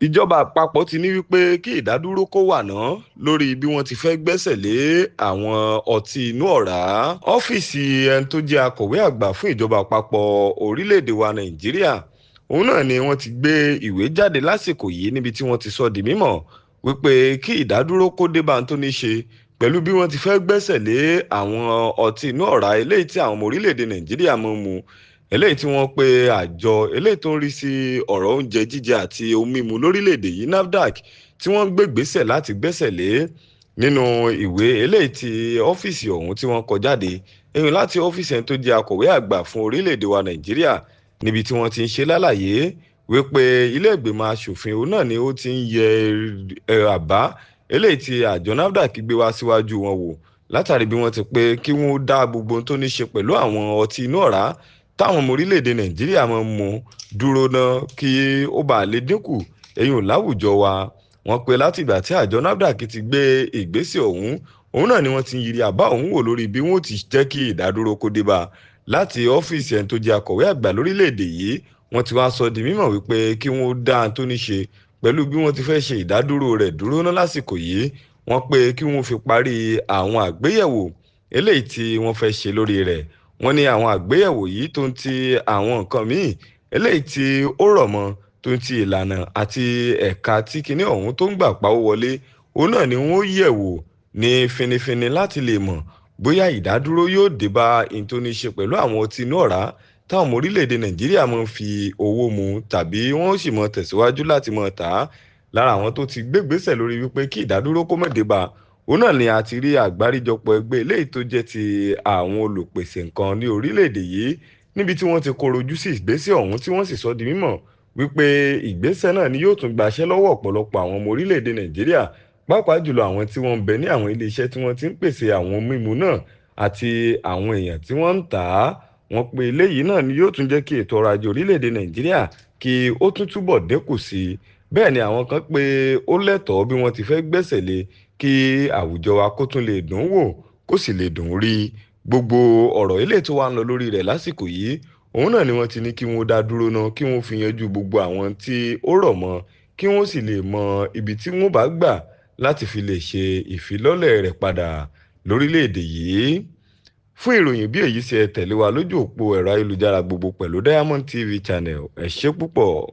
Ìjọba àpapọ̀ ti ní wípé kí ìdádúró kó wà ná lórí bí wọ́n ti fẹ́ gbẹ́sẹ̀ lé àwọn ọtí inú ọ̀rá. Ọ́fíìsì ẹni tó jẹ́ akọ̀wé àgbà fún ìjọba àpapọ̀ orílẹ̀-èdè wa Nàìjíríà, òun náà ni wọ́n ti gbé ìwé jáde lásìkò yìí níbi tí wọ́n ti sọ di mímọ̀ wípé kí ìdádúró kó dé bá ń tó ní ṣe pẹ̀lú bí wọ́n ti fẹ́ gbẹ́sẹ̀ lé àwọn ọtí inú ọ̀rá eléyìí tí àwọn ọmọ orílẹ̀-èdè Nàìjíríà máa ń mu, eléyìí tí wọ́n pe àjọ eléyìí tó ń rí sí ọ̀rọ̀ oúnjẹ jíjẹ àti ohun mímu lórílẹ̀-èdè yìí, NAFDAC, tí wọ́n gbé gbèsè láti gbẹ́sẹ̀ lé. Nínú ìwé eléyìí tí ọ́fíìsì ọ̀hún tí wọ́n kọ jáde, èyí láti ọ́fíìsì ẹni tó jẹ́ akọ̀wé àgbà fún orílẹ̀-èdè wa Nàìjíríà, níbi tí wọ́n ti ń ṣe lálàyé wípé ilé ìgbìmọ̀ asòfin òun náà ni ó ti ń yẹ àbá eléyìí tí àjọ NAFDAC gbé wá síwájú wọn wò, látàrí bí wọ́n ti pé kí wọ́n dá gbogbo ohun tó ní ṣe pẹ̀lú àwọn ọtí inú ọ̀rá táwọn ọmọ orílẹ̀-èdè Nàìjíríà máa ń mu dúró ná kí ó bàa lè dínkù eyín láwùjọ wa. Wọ́n pé látìgbà tí àjọ NAFDAC ti gbé ìgbésẹ̀ ọ̀hún, òun náà ni wọ́n ti ń yiri àbá ọ̀hún wò lórí bí wọ́n ti jẹ́ kí ìdádúró kó dé bá. Láti ọ́fíìsì ẹni tó jẹ́ akọ̀wé àgbà lórílẹ̀-èdè yìí, wọ́n ti wá sọ di mímọ̀ wípé kí wọ́n dá tó ní ṣe pẹ̀lú bí wọ́n ti fẹ́ ṣe ìdádúró rẹ̀ dúró ná lásìkò yìí. Wọ́n pé kí wọ́n fi parí àwọn àgbéyẹ̀wò eléyìí tí wọ́n fẹ́ ṣe lórí rẹ̀. Wọ́n ní àwọn àgbéyẹ̀wò yìí tó ń ti àwọn nǹkan míì eléyìí tí ó rọ̀ mọ́, tó ń ti ìlànà àti ẹ̀ka tí kinní ọ̀hún tó ń gbà pawó wọlé, òun náà ni wọ́n yẹ̀ wò ní finifini láti lè mọ̀ bóyá ìdádúró yóò dé bá ohun tó ní ṣe pẹ̀lú àwọn ọtí inú ọ̀rá táwọn ọmọ orílẹ̀-èdè Nàìjíríà máa ń fi owó mu, tàbí wọ́n sì máa tẹ̀síwájú láti máa tà á. Lára àwọn tó ti gbégbésẹ̀ lórí wípé kí ìdádúró kó má dé bá, òun náà ni a ti rí àgbáríjọpọ̀ ẹgbẹ́ eléyìí tó jẹ́ ti àwọn olùpèsè nǹkan ní orílẹ̀-èdè yìí, níbi tí wọ́n ti kọrojú sí ìgbésẹ̀ ọ̀hún, tí wọ́n sì sọ di mímọ̀ wípé ìgbésẹ̀ náà ni yóò tún gbaṣẹ́ lọ́wọ́ ọ̀pọ̀lọpọ̀ àwọn ọmọ orílẹ̀-èdè Nàìjíríà, pàápàá jùlọ àwọn tí wọ́n ń bẹ ní àwọn ilé-iṣẹ́ tí wọ́n ti ń pèsè àwọn mímu náà àti àwọn èèyàn tí wọ́n ń tà á. Wọ́n pé eléyìí náà ni yóò tún jẹ́ kí ètò ọrọ̀ ajé orílẹ̀-èdè Nàìjíríà kí ó tún túbọ̀ dínkù sí i. Bẹ́ẹ̀ ni àwọn kan pé ó lẹ́tọ̀ọ́ bí wọ́n ti fẹ́ gbẹ́sẹ̀ lé kí àwùjọ wa kó tún lè dùn wò, kó sì lè dùn rí. Gbogbo ọ̀rọ̀ eléyìí tó wà ń lọ lórí rẹ̀ lásìkò yìí, òun náà ni wọ́n ti ní kí wọ́n dá dúró ná, kí wọ́n fi yanjú gbogbo àwọn tí ó rọ̀ mọ́, kí wọ́n sì lè mọ ibi tí wọ́n bá gbà láti fi lè ṣe ìfilọ́lẹ̀ rẹ̀ padà lórílẹ̀-èdè yìí. Fún ìròyìn bí èyí ṣe, tẹ̀lé wa lójú òpó ẹ̀rọ ayélujára gbogbo pẹ̀lú Diamond TV Channel. Ẹ ṣé púpọ̀.